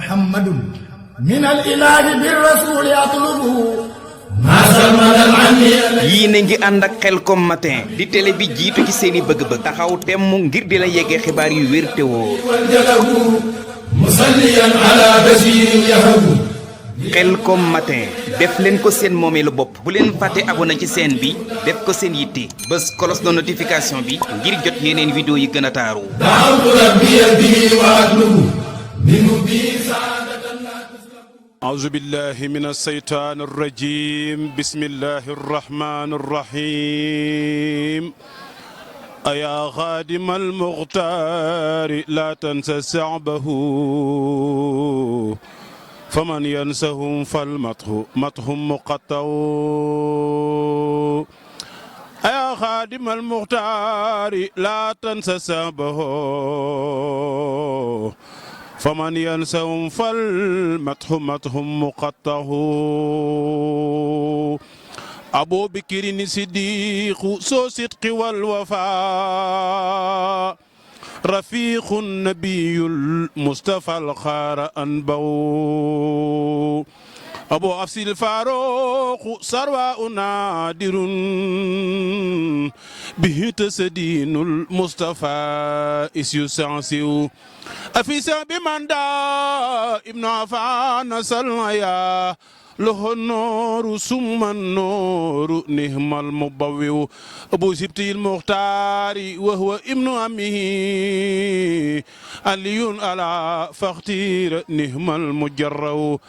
محمد من الإله بالرسول يطلب yii na ngi ànd ak Khelcom matin di télé bi jiitu ci seeni bëgg-bëgg taxaw temm ngir di la yeggee xibaar yu wér te wóor musalliyan ala bashir yahabu Khelcom matin def leen ko seen moomeelu bopp bu leen fàtte abonné ci chaîne bi def ko seen yitte bés cloche de notification bi ngir jot yeneen vidéo yi gën a taaru da'awtu rabbiya bihi wa atlubu minhu bi أعوذ بالله من الشيطان الرجيم بسم الله الرحمن الرحيم أيا خادم المختار لا تنسى شعبه فمن ينسهم فالمطه مقطع أيا خادم المختار لا تنسى شعبه فمن ينسهم فالمطه مقطع أبو بكر صديق ذو صدق والوفاء رفيق النبي المصطفى الخار أنبو أبو أفس الفاروق سرواء نادر به تسدين المصطفى إسيو سانسيو أفيس بمن دا ابن عفان سلميا له النور ثم النور نهم المبوي أبو سبتي المختار وهو ابن أمه علي على فختير نهم المجرو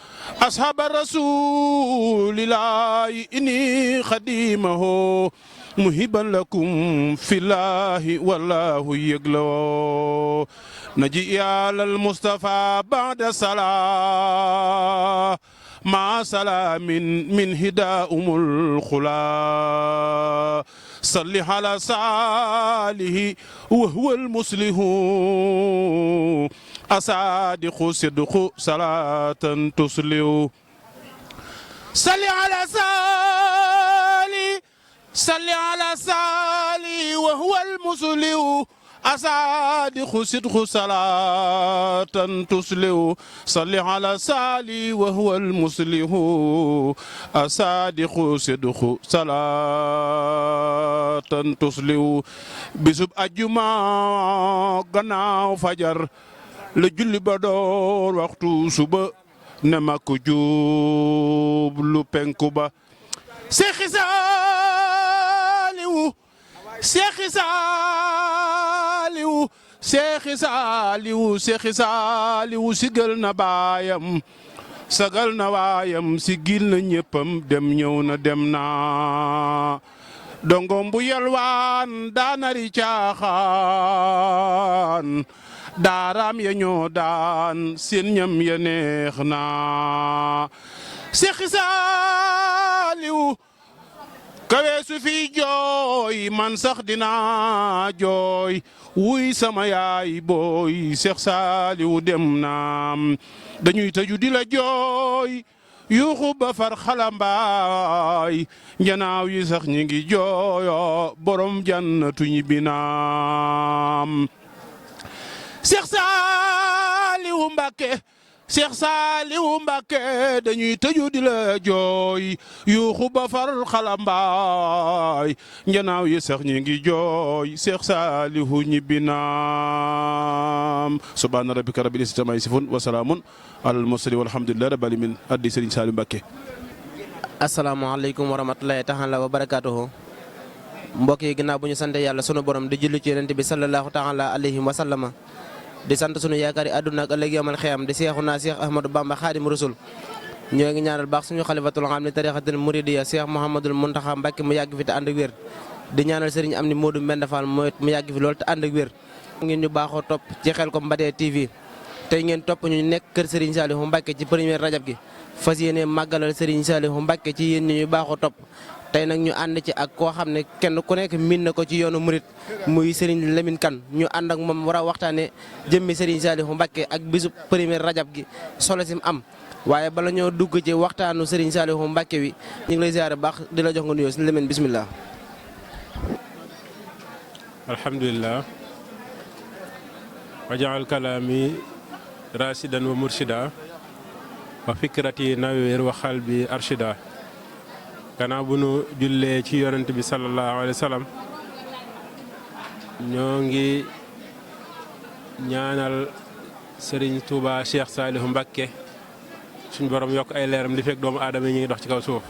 أصحاب الرسول الله إني خديمه مهبا لكم في الله والله يقلو نجي على المصطفى بعد صلاة مع سلام من هداء الخلا صل على صالح وهو المصلح أصادق صدق صلاة تصلح صل على صالح صل على صالح وهو المصلح أصادق صدق صلاة تصلح صل على صالح وهو المصلح أصادق صدق صلاة تصلح بسب الجمعة غناو فجر لجل بدور وقت صبح نمك جوب لبنكوبا سيخي ساليو سيخي ساليو سيخي ساليو سيخي ساليو سيغل نبايم sagal na waayam sigil na ñëppam dem ñëw na dem na dongom bu yalwaan daanari caaxaan daaraam ya ñoo daan seen ñam ya neex na Seex Saaliw kaweesu fi jooy man sax dina jooy wuy sama yaay booy Seex Saaliw dem na dañuy tëju di la jooy yuuxu ba far xalambaay njanaaw yi sax ñi ngi jooyo borom jannatu ñibbi naam Seex Saaliw Mbàkke Seex Saaliw Mbàkke dañuy tëju di la jooy yuuxu ba far xalambaay njanaaw yi sax ñi ngi jooy Seex Saaliw ñibbi naam subhaana rabbika rabbil izzati ammaa yasifuun wa salaamun alal mursaliin walhamdulillahi rabbil aalamiin addi Sëriñ Saaliw Mbàkke. asalaamaaleykum wa rahmatulahi taala wa barakaatuhu mbokk yi ginnaaw bu ñu sante yàlla sunu borom di julli ci yonent bi sallallahu taala alayhi wa sallama di sant sunu yaakaar yi àdduna ak ëllëg yamal xiyam di Seexuna Seex Ahmadou Bamba Xaadimu Rasuul ñoo ngi ñaanal baax suñu xalifatul am ni tariixatul muridiyya Seex Muhammadul Muntaxa Mbàkke mu yàgg fi te ànd ak wér di ñaanal sëriñ am ni Moodu Mbenda Fall mu yàgg fi lool te ànd ak wér ngeen ñu baaxoo topp ci Khelcom matin TV tey ngeen topp ñu nekk kër Serigne Saliou Mbacke ci premier rajab gi fas yéene màggalal Serigne Saliou Mbacke ci yéen ñi ñu baaxoo topp tey nag ñu ànd ci ak koo xam ne kenn ku nekk miin na ko ci yoonu murit muy Serigne Lamine Kane ñu ànd ak moom war a waxtaane jëmmi Serigne Saliou Mbacke ak bisu premier rajab gi solo sim am waaye bala ñoo dugg ci waxtaanu Serigne Saliou Mbacke wi ñu ngi lay ziare baax di la jox nga nuyoo Serigne Lamine bismillah. alhamdulillah wajaal kalaami rasidan wa murshida wa fikrati nawir wa xalbi arshida. gannaaw bu nu jullee ci yonent bi sallallahu alayhi wa sallam ñoo ngi ñaanal Serigne Touba Cheikh Saliou Mbacké suñ borom yokk ay leeram li fekk doomu aadama yi ñu ngi dox ci kaw suuf.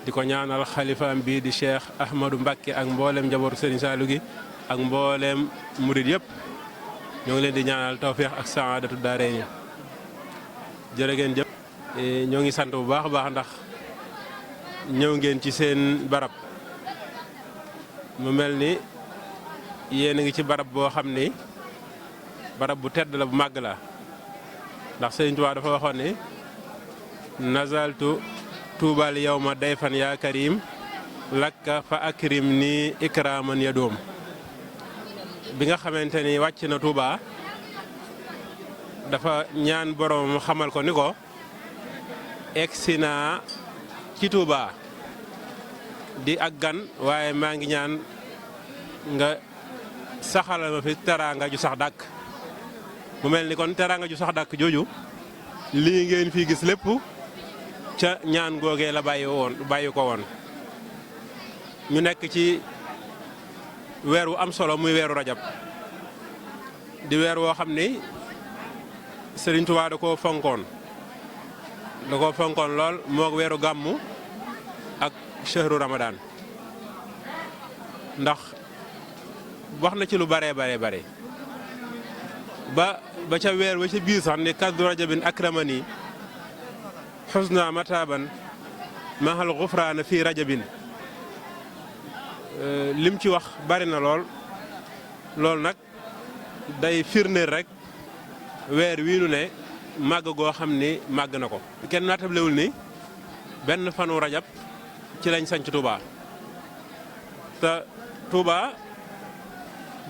di ko ñaanal xalifaam bii di Cheikh Ahmadou Mbacké ak mbooleem njabootu Serigne Saliou gi ak mbooleem murid yëpp ñoo ngi leen di ñaanal tawféex ak saadatu daarayni. jërë ngeen jëf ñoo ngi sant bu baax a baax ndax ñëw ngeen ci seen barab mu mel ni yéen a ngi ci barab boo xam ni barab bu tedd la bu màgg la ndax Sëriñ Tuubaa dafa waxoon ni nazaltu tuubal yawma dayfan yaa karim lakka fa akrim ni ikraman ya doom. bi nga xamante ni wàcc na Tuubaa dafa ñaan borom xamal ko ni ko egsi naa ci Tuubaa di ak gan waaye maa ngi ñaan nga saxalal ma fi teraanga ju sax dàkk. mu mel ni kon teraanga ju sax dàkk jooju lii ngeen fi gis lépp ca ñaan googee la bàyyi ko woon. ñu nekk ci weer wu am solo muy weeru rajab di weer woo xam ni Serigne Touba da koo fonkoon lool moog weeru gàmmu ak shahru Ramadan ndax wax na ci lu bare ba ca weer wa ca biir sax ni kaddu rajabin akramani xusna mataban mahal xufraana fii rajabin. lim ci wax bari na lool nag day firndeel rek weer wii nu ne màgg goo xam ni màgg na ko. kenn naatablewul ni benn fanu rajab ci lañ sanc Touba te Touba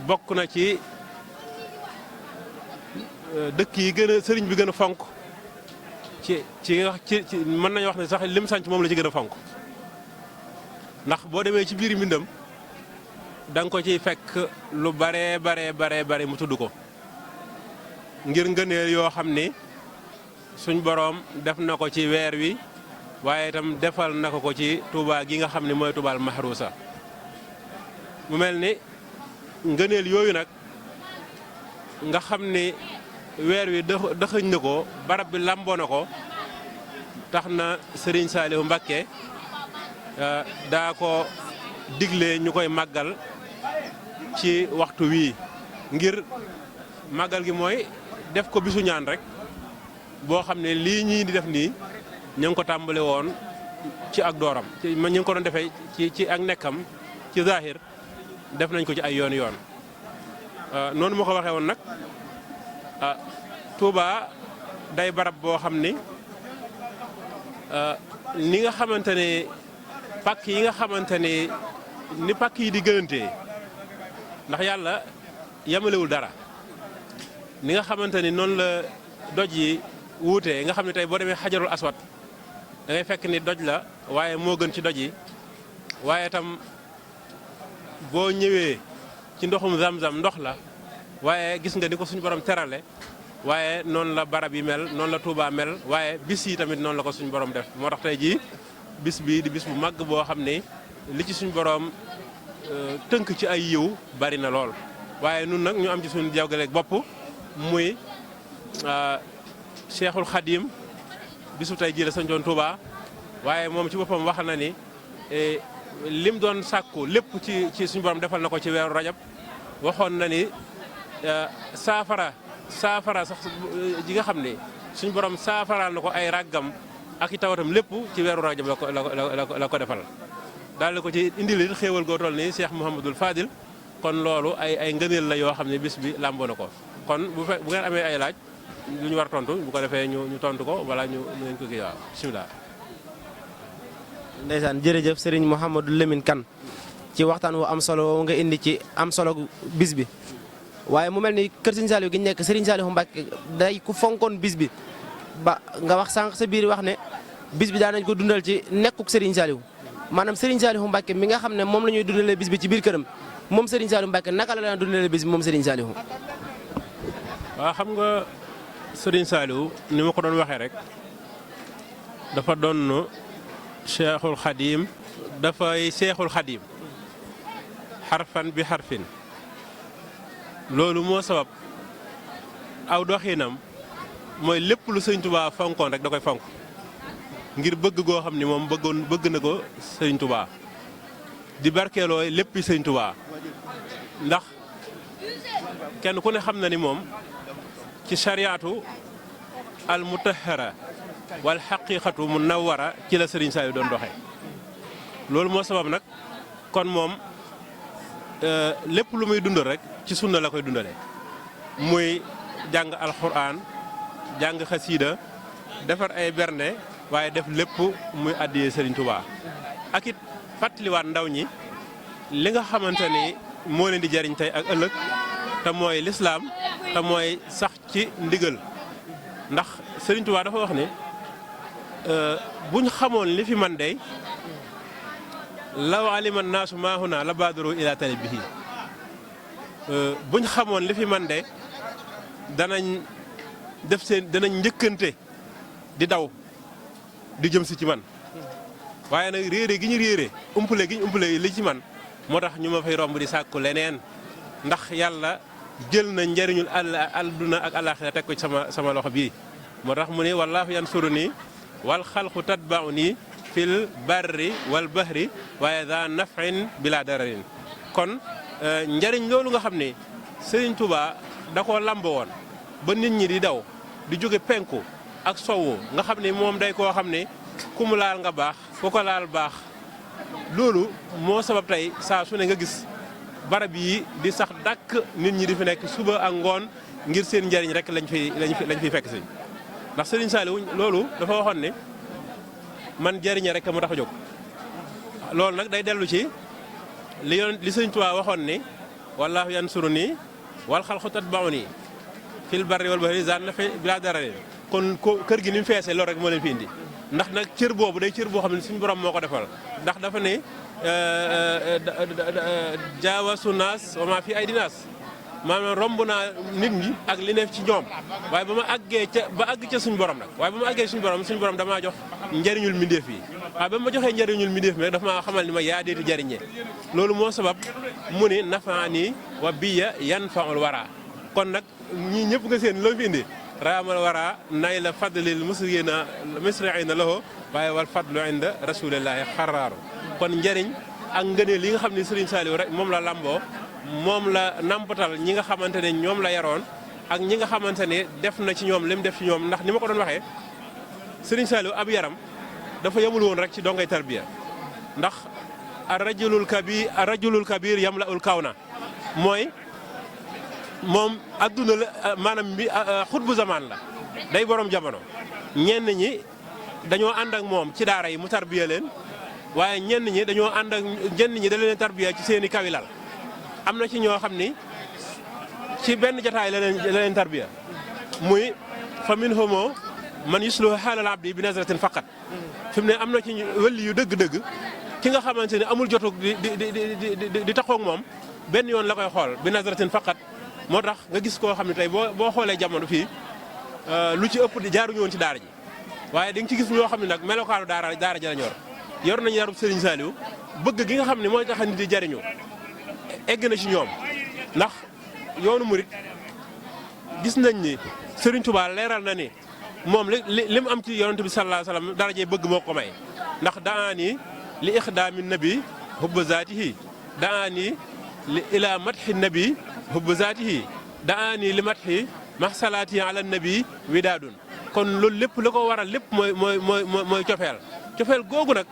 bokk na ci dëkk yi gën a sëriñ bi gën a fonk ci mën nañu wax ne sax lim sanc moom la ci gën a fonk. ndax boo demee ci biir mbindam da nga ko ciy fekk lu bare mu tudd ko ngir ngëneel yoo xam ni suñ boroom def na ko ci weer wi waaye itam defal na ko ci Touba gi nga xam ne mooy Touba al Mahrousa. mu mel ni ngëneel yooyu nag nga xam ni weer wi dëxëñ na ko barab bi lamboo na ko tax na Serigne Saliou Mbacké daa ko digle ñu koy màggal ci waxtu wii ngir màggal gi mooy def ko bisu ñaan rek boo xam ne lii ñii di def nii ñu ngi ko tàmbale woon ci ak dooram ñu ngi ko doon defee ci ak nekkam ci zahir def nañ ko ci ay yoon noonu ma ko waxee woon nag Touba day barab boo xam ni ni nga xamante ne pàkk yi nga xamante ni pàkk yi di gënantee ndax yàlla yamalewul dara ni nga xamante ni noonu la doj yi wuutee nga xam ne tey boo demee xajarul aswad da ngay fekk ni doj la waaye moo gën ci doj yi waaye tam boo ñëwee ci ndoxum zam-zam ndox la waaye gis nga ni ko suñu borom terale waaye noonu la barab yi mel noonu la Touba mel waaye bis yi tamit noonu la ko suñu borom def moo tax tey jii bis bii di bis bu màgg boo xam ne li ci suñu borom tënk ci ay yiw bari na lool waaye nun nag ñu am ci suñu jawgaleeg bopp muy Cheikhul Khadim bisu tey jii la sañ doon Touba waaye moom ci boppam wax na ni lim doon sàkku lépp ci suñu borom defal na ko ci weeru rajab waxoon na ni saafara sax ji nga xam ne suñu borom saafaraal na ko ay ràggam ak i tawatam lépp ci weeru rajab la ko defal daal ko ci indi li xéewal goo toll nii Cheikh Mouhamadul Fadil kon loolu ay ngëneel la yoo xam ne bis bi làmboo na ko kon bu ngeen amee ay laaj lu ñu war tontu bu ko defee ñu tontu ko wala ñu ngeen ko kii waaw bisimilah. ndeysaan jërëjëf Serigne Mouhamadou Lamine Kane ci waxtaan wu am solo nga indi ci am solo bis bi waaye mu mel ni kër Serigne Saliou gi ñu nekk Serigne Saliou Mbacké day ku fonkoon bis bi ba nga wax sànq sa biir wax ne bis bi daan nañ ko dundal ci nekkuk Serigne Saliou maanaam Serigne Saliou Mbacké mi nga xam ne moom la ñuy dundalee bis bi ci biir këram moom Serigne Saliou Mbacké naka la daan dundalee bis bi moom Serigne Saliou. waaw xam nga Serigne Saliou ni ma ko doon waxee rek dafa doon Cheikhul Khadim dafay Cheikhul Khadim xarfan bi xarfin loolu moo sabab aw doxinam mooy lépp lu Sëriñ Tuubaa fonkoon rek da koy fonk ngir bëgg goo xam ni moom bëgg na ko Sëriñ Tuubaa di barkeeloo léppi Sëriñ Tuubaa ndax kenn ku ne xam na ni moom ci shariatu al mutahhara wal xaqiqatu munawwara ci la Serigne Saliou doon doxee loolu moo sabab nag kon moom lépp lu muy dundal rek ci sunna la koy dundalee muy jàng alxuraan jàng xasiida defar ay bernde waaye def lépp muy addiyee Serigne Touba ak it fàttaliwaat ndaw ñi li nga xamante ni moo leen di jariñ tey ak ëllëg te mooy lislaam te mooy sax ci ndigal ndax Serigne Touba dafa wax ni buñ xamoon li fi man dey law alima naasu maa huna la baadaru ila talibihi buñ xamoon li fi man de danañ njëkkante di daw di jëm si ci man waaye nag réere gi ñu réere umpale gi ñu umpale li ci man moo tax ñu ma fay romb di sàkku leneen ndax yàlla jël na njëriñul àdduna ak àllaaxira teg ko ci sama loxo bii moo tax mu ne wallaahu yansuruni wal xalqu tatbauni fil barri wal bahri waaye daa nafin bila dararin kon njëriñ loolu nga xam ne Serigne Touba da koo lamb woon ba nit ñi di daw di jóge penku ak sowu nga xam ne moom day koo xam ne ku mu laal nga baax ku ko laal baax loolu moo sabab tey saa su ne nga gis barab yi di sax dàkk nit ñi di fi nekk suba ak ngoon ngir seen njëriñ rek lañ fiy fekk si ndax Serigne Saliou loolu dafa waxoon ne man jëriñe rek mu tax a jóg loolu nag day dellu ci li Serigne Touba waxoon ni wallaahu yansuruni wal xalqu tatbauni fil barri wal bahri zaan na fi bila dararin kon kër gi ni mu feesee loolu rek moo leen fi indi ndax nag cër boobu day cër boo xam ne suñu borom moo ko defal ndax dafa ne jaawasu naas wa maa fi ay dinaas maanaam romb naa nit ñi ak li ne ci ñoom waaye ba ma àgg ca suñu borom nag waaye ba ma àggee suñu borom damaa jox njëriñul mbindeef yi waaye ba ma joxee njëriñul mbindeef mi rek dafa maa xamal ni ma yaa deeti jëriñee loolu moo sabab mu ni nafaani wa biya yan faul wara kon nag ñii ñëpp nga seen loo fi indi raamal wara nay la fadlil musriina lahu waaye wal fadlu inda rasulillahi xaraaru kon njëriñ ak ngëneel li nga xam ne Serigne Saliou rek moom la lamboo moom la nampatal ñi nga xamante ne ñoom la yaroon ak ñi nga xamante ne def na ci ñoom lim def ci ñoom ndax ni ma ko doon waxee Serigne Saliou ab yaram dafa yemul woon rek ci dongay tarbiya ndax arrajulul kabir yamla'ul kawna mooy moom adduna la maanaam bi xutbu zamaan la day borom jamono ñenn ñi dañoo ànd ak moom ci daara yi mu tarbiya leen waaye ñenn ñi dañoo ànd ak ñenn ñi da leen tarbiya ci seeni kawilal am na ci ñoo xam ni ci benn jataay la leen tarbiya muy fa minhum man yusluhu xaalal abdi bi nazratin faqat fi mu ne am na ci wëlli yu dëgg-dëgg ki nga xamante ne amul jotug di taxoog moom benn yoon la koy xool bi nazratin faqat moo tax nga gis koo xam ne tey boo xoolee jamono fii lu ci ëpp di jaaruñu woon ci daara ji waaye di nga ci gis ñoo xam ne nag melokaanu daara ji la yor nañu yarub Serigne Saliou bëgg gi nga xam ne mooy tax nit di jariñu egg na ci ñoom ndax yoonu murit gis nañ ni Serigne Touba leeral na ni moom li mu am ci yonent bi sallallahu alayhi wasallam darajee bëgg moo ko may ndax daani li ixdaami nabi hubbu zaatihi daani li ila matxi nabi hubbu zaatihi daani li matxi mahsalaati ala nabi widaadun kon loolu lépp la ko waral lépp mooy cofeel googu nag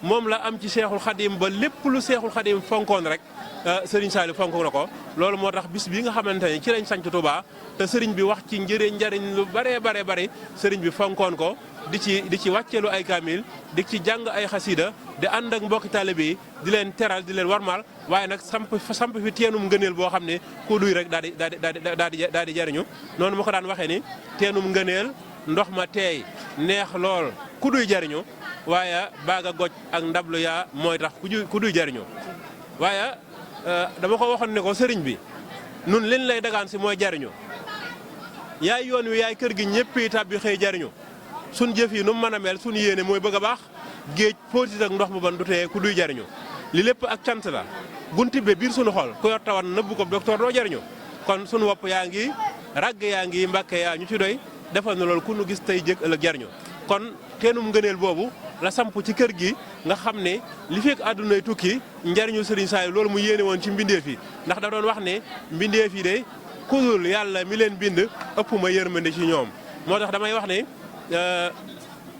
moom la am ci Seexul Xadim ba lépp lu Seexul Xadim fonkoon rek Serigne Saliou fonk na ko loolu moo tax bis bi nga xamante ne ci lañ sanc Touba te Serigne bi wax ci njëriñ lu bare Serigne bi fonkoon ko di ci wàcceelu ay kaamil di ci jàng ay xasida di ànd ak mbokki taalibe yi di leen teral di leen warmal waaye nag samp fi teenum ngëneel boo xam ne ku duy rek daal di jariñu noonu ma ko daan waxee ni teenum ngëneel ndox ma teey neex lool ku duy jariñu waaye baaga goj ak ndablu yaa mooy tax ku duy jariñu waaye dama ko waxoon ne ko sëriñ bi nun liñ lay dagaan si mooy jariñu yaay yoon wi yaay kër gi ñëpp yi tàbbi xëy jariñu sun jëf yi nu mu mën a mel sun yéene mooy bëgg a baax géej póotit ak ndox mu ban du tee ku duy jariñu li lépp ak cant la gunti be biir sunu xol ku yor tawan nëbbu ko docteur doo jariñu kon sunu wopp yaa ngi ragg yaa ngi mbàkke yaa ñu ci doy defal na loolu ku nu gis tey jëkk ëllëg jariñu kon teenum ngëneel boobu la samp ci kër gi nga xam ne li fekk àddunay tukki njariñu Serigne Saliou loolu mu yéene woon ci mbindeef yi ndax da doon wax ne mbindeef yi de kudul yàlla mi leen bind ëpp ma yërmande ci ñoom moo tax damay wax ne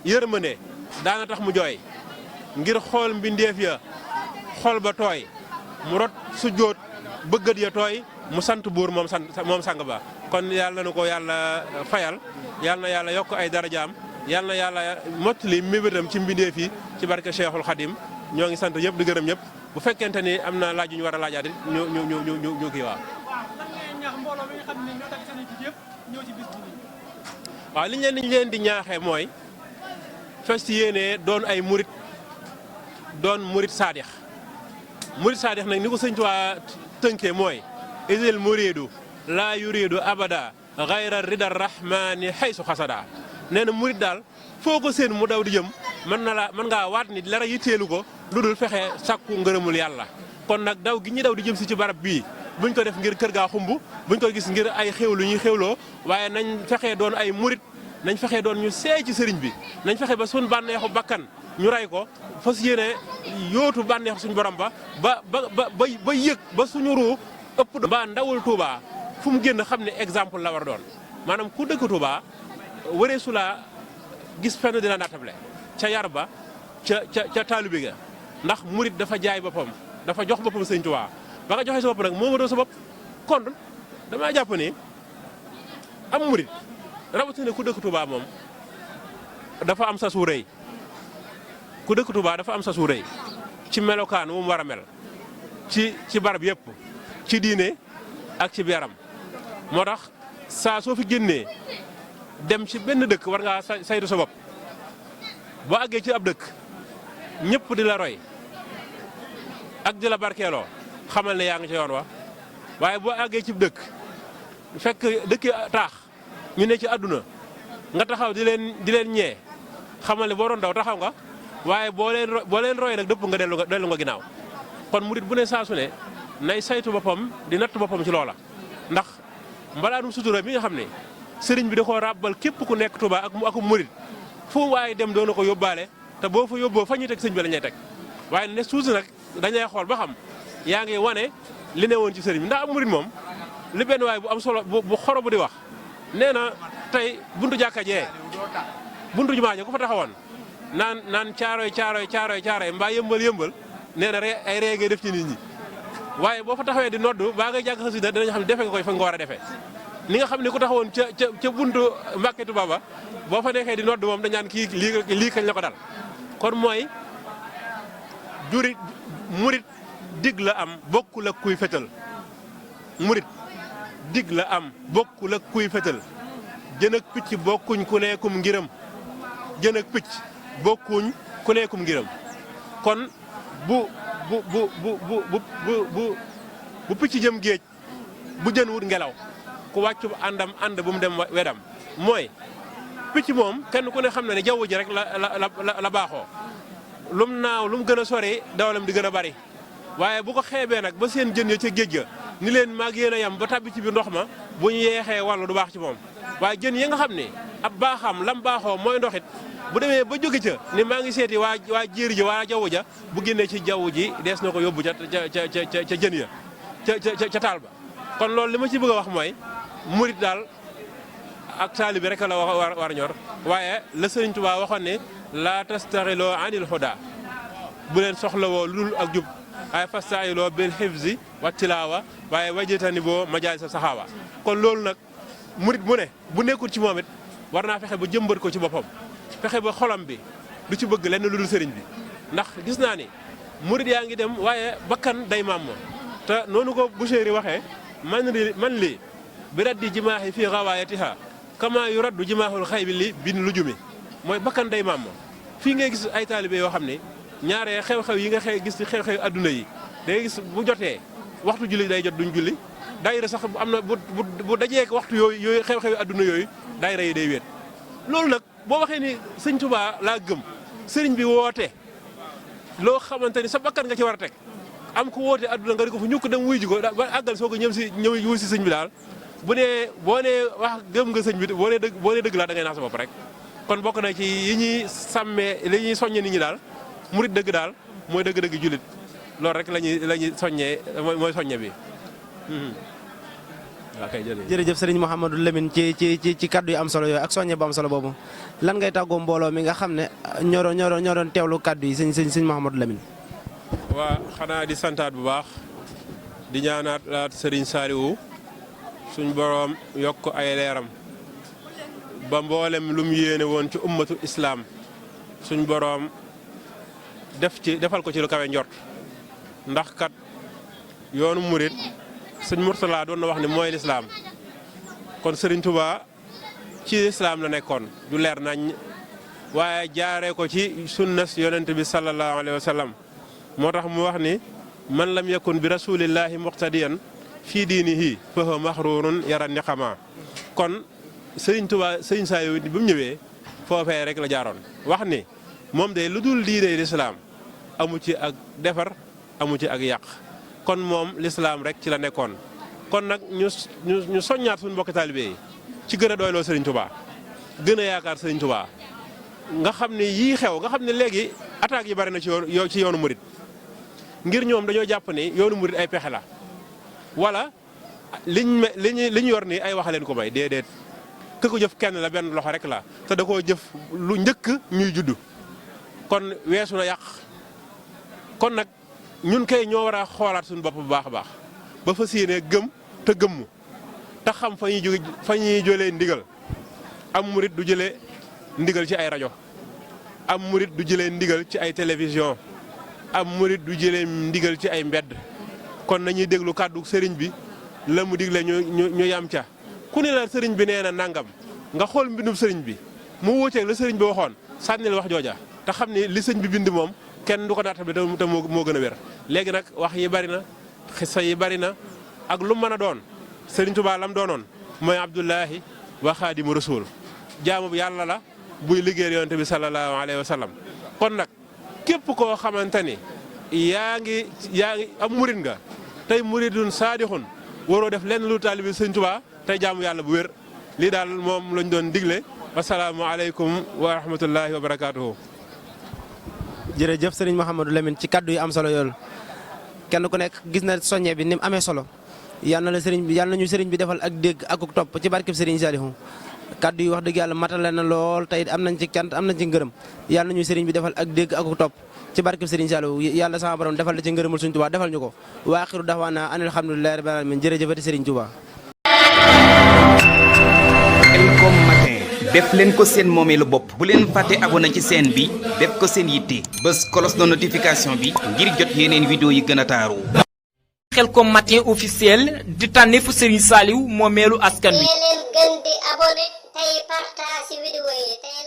yërmande daana tax mu jooy ngir xool mbindeef ya xol ba tooy mu rot su jóot bëggat ya tooy mu sant buur moom sang ba kon yàlla na ko yàlla fayal yàlla na yàlla yokk ay darajaam yàlla na yàlla mottali mébétam ci mbindeef yi ci barke Cheikhul Khadim ñoo ngi sant ñëpp di gërëm ñëpp bu fekkente ni am na laaj yu ñu war a laajaat ñu kii waaw. waaw li ñu leen di ñaaxee mooy fas yéene doon ay murit doon murit saadix nag ni ko sëñ Tuubaa tënkee mooy isil muridu laa yuridu abada gayra rida rahmani haysu xasada nee na murit daal foo ko seen mu daw di jëm mën ngaa waat ni dara yitteelu ko lu dul fexe sàkku ngërëmul yàlla kon nag daw gi ñu daw di jëm si ci barab bii buñ ko def ngir kër gaa xumb buñ ko gis ngir ay xewlu ñuy xewloo waaye nañ fexe doon ay murit nañ fexe doon ñu seey ci sëriñ bi nañ fexe ba suñ bànneexu bakkan ñu rey ko fas yéene yóotu bànneexu suñu borom ba yëg ba suñu ruu ëpp mbaa ndawul Touba fu mu génn xam ne exemple la war a doon maanaam ku dëkk Touba waree su la gis fenn dina naatable ca yar ba ca taalibe ga ndax murit dafa jaay boppam dafa jox boppam sëñ Touba ba nga joxe sa bopp nag moo ma doon sa bopp kon damaa jàpp ni am murit rawatina ku dëkk Touba moom dafa am sa su rëy ku dëkk Touba dafa am sa su rëy ci melokaan wu mu war a mel ci barab yëpp ci diine ak ci yaram moo tax saa soo fi génnee dem ci benn dëkk war ngaa saytu sa bopp boo àggee ci ab dëkk ñëpp di la roy ak di la barkeeloo xamal ne yaa ngi ci yoon wa waaye boo àggee ci dëkk fekk dëkki taax ñu ne ci àdduna nga taxaw di leen ñee xamal ne boo doon daw taxaw nga waaye boo leen roy nag dëpp nga dellu nga ginnaaw kon murit bu ne saa su ne nay saytu boppam di natt boppam ci loola ndax mbalaanum sutura mi nga xam ne sëriñ bi da koo ràbbal képp ku nekk Touba ak murit fu waaye dem doona ko yóbbaale te boo fa yóbboo fa ñuy teg sëñ bi la ñuy teg waaye ne suusi nag dañay xool ba xam yaa ngi wane li ne woon ci sëriñ bi ndax am murit moom li benn waaye bu am solo bu xoro bu di wax nee na tey buntu jàkka jee buntu jumaa ja ku fa taxawoon naan caaroy mbaa yëmbal nee na ay ree ngay def ci nit ñi waaye boo fa taxawee di noddu baa ngay jàng xasida dinañ xam ne defe nga koy fa nga war a defee ni nga xam ne ku taxawoon ca buntu Mbàkke Tuubaa ba boo fa nekkee di noddu moom dañ naan kii lii kañ la ko dal kon mooy murit dig la am bokkul ak kuy fetal murit dig la am bokkul ak kuy fetal jën ak picc bokkuñ ku nekkum ngiram jën ak picc bokkuñ ku nekkum ngiram kon bu picc jëm géej bu jën wut ngelaw ku wàccu ànd bu mu dem wedam mooy picc moom kenn ku ne xam na ne jaww ji rek la baaxoo lum naaw lum gën a sori dawalam di gën a bari waaye bu ko xeebee nag ba seen jën ya ca géej ga ni leen maag yéen a yam ba tabbi ci biir ndox ma bu ñu yeexee wàllu du baax ci moom waaye jën yi nga xam ne ab baaxam lam baaxoo mooy ndoxit bu demee ba jóge ca ni maa ngi seeti waa jéeri ji waa jaww ja bu génnee ci jaww ji dees na ko yóbbu ca jën ya ca taal ba kon loolu li ma ci bëgg a wax mooy murit daal ak taalibe rek la war ñor waaye la Sëriñ Tuubaa waxoon ne laa tastaxiloo anil huda bu leen soxlawoo lu dul ak jub waaye fastaxiloo bil hifzi wa tilaawa waaye wajitani boo majaali sa saxaawa kon loolu nag murit mu ne bu nekkul ci moom it war naa fexe ba jëmbat ko ci boppam fexe ba xolam bi du ci bëgg lenn lu dul sëriñ bi ndax gis naa ni murit yaa ngi dem waaye bakkan day maam te noonu ko Buseyri waxee man lii bi raddi jimaaxi fii xawaayatiha kama yu raddu jimaaxul xay bi li bin lu jumi mooy bakkan day maam fii ngay gis ay taalibe yoo xam ne ñaaree xew-xew yi nga gis ci xew-xew adduna yi da ngay gis bu jotee waxtu julli day jot duñ julli daayira sax am na bu dajee waxtu yooyu xew-xewi adduna yooyu daayira yi day wéet loolu nag boo waxee ni sëñ Touba laa gëm sëriñ bi woote loo xamante ni sa bakkan nga ci war a teg am ko woote adduna nga di ko fu ñukk dem wuy ji ko ba àggal soo ko ñëw wuy si sëñ bi daal boo nee wax gëm nga sëñ bi boo nee dëgg laa da ngay nax sa bopp rek kon bokk na ci yi ñuy sàmmee li ñuy soññe nit ñi daal murit dëgg daal mooy dëgg-dëgg jullit loolu rek la ñuy soññee mooy soññe bi waaw kay jërëjëf sëriñ Mouhamadou Lamine ci kaddu yu am solo yooyu ak soññe bu am solo boobu lan ngay tàggoo mbooloo mi nga xam ne ñoo doon teewlu kaddu yi sëñ Mouhamadou Lamine. waa xanaa di santaat bu baax di ñaanaat sëriñ Saliou suñ boroom yokk ay leeram ba mboolem lu mu yéene woon ci ummatu islaam suñ boroom defal ko ci lu kawe njort ndax kat yoonu murit sëñ Murtala doon na wax ne mooy lislaam kon sëriñ Touba ci lislaam la nekkoon du leer nañ waaye jaaree ko ci sunnas yonent bi sallallahu alayhi wa sallam moo tax mu wax ni man lam yakun bi rasulillahi muqtadiyan fii diinihi fa huwa maxruurun yara niqama kon sëriñ Touba sëriñ Saliou bi mu ñëwee foofee rek la jaaroon wax ni moom de lu dul diine lislaam amu ci ak defar amu ci ak yàq kon moom lislaam rek ci la nekkoon kon nag ñu soññaat suñu mbokki taalibe yi ci gën a doyloo sëriñ Touba gën a yaakaar sëriñ Touba nga xam ne yii xew nga xam ne léegi attaques yi bari na ci yoonu murit ngir ñoom dañoo jàpp ni yoonu murit ay pexe la wala liñ yor ni ay wax leen ko may déedéet ku ko jëf kenn la benn loxo rek la te da koo jëf lu njëkk ñuy juddu kon weesu na yàq kon nag ñun kay ñoo war a xoolaat suñu bopp bu baax a baax ba fas yéene gëm te gëmmu te xam fa ñuy jëlee ndigal am murit du jëlee ndigal ci ay rajo am murit du jëlee ndigal ci ay télévision am murit du jëlee ndigal ci ay mbedd kon nañuy déglu kàddu sëriñ bi la mu digle ñu yam ca ku ne la sëriñ bi nee na nangam nga xool mbindum sëriñ bi mu wuuteeg la sëriñ bi waxoon sànnil wax jooja te xam ni li sëñ bi bind moom kenn du ko naatable te moo gën a wér léegi nag wax yi bari na xissa yi bari na ak lu mën a doon sëriñ Touba lam doonoon mooy Abdullahi wa Xaadimu Rasuul jaamu bu yàlla la buy liggéeyal yonent bi sallallahu alayhi wa sallam kon nag képp koo xamante ni yaa ngi am murit nga tey muridun saadixun waroo def lenn lu taalibi sëriñ Touba tey jaamu yàlla bu wér lii daal moom lañ doon digle wasalaamualeykum wa rahmatullahi wa barakaatuhu. jërëjëf sëriñ Mouhamadou Lamine ci kaddu yi am solo yoolu kenn ku nekk gis na soññe bi ni mu amee solo yal na ñu sëriñ bi defal ak dégg ak topp ci barkeb sëriñ Saliou kaddu yi wax dëgg yàlla matale na lool tey am nañ ci cant am nañ ci ngërëm yal na ñu sëriñ bi defal ak dégg ak topp ci barkeb sëriñ Saliou yàlla sama borom defal la ci ngërëmul suñu Tuubaa defal ñu ko wa axiru da'waana anil hamdulillahi rabbil alamin jërëjëfati sëriñ Tuubaa. Khelcom matin def leen ko seen moomeelu bopp bu leen fàtte abonné ci chaîne bi def ko seen yitte bës cloche de notification bi ngir jot yeneen vidéo yi gën a taaru. Khelcom matin officiel di tànneefu Serigne Saliou moomeelu askan wi. leen gën di abonné tey partage vidéo yi tey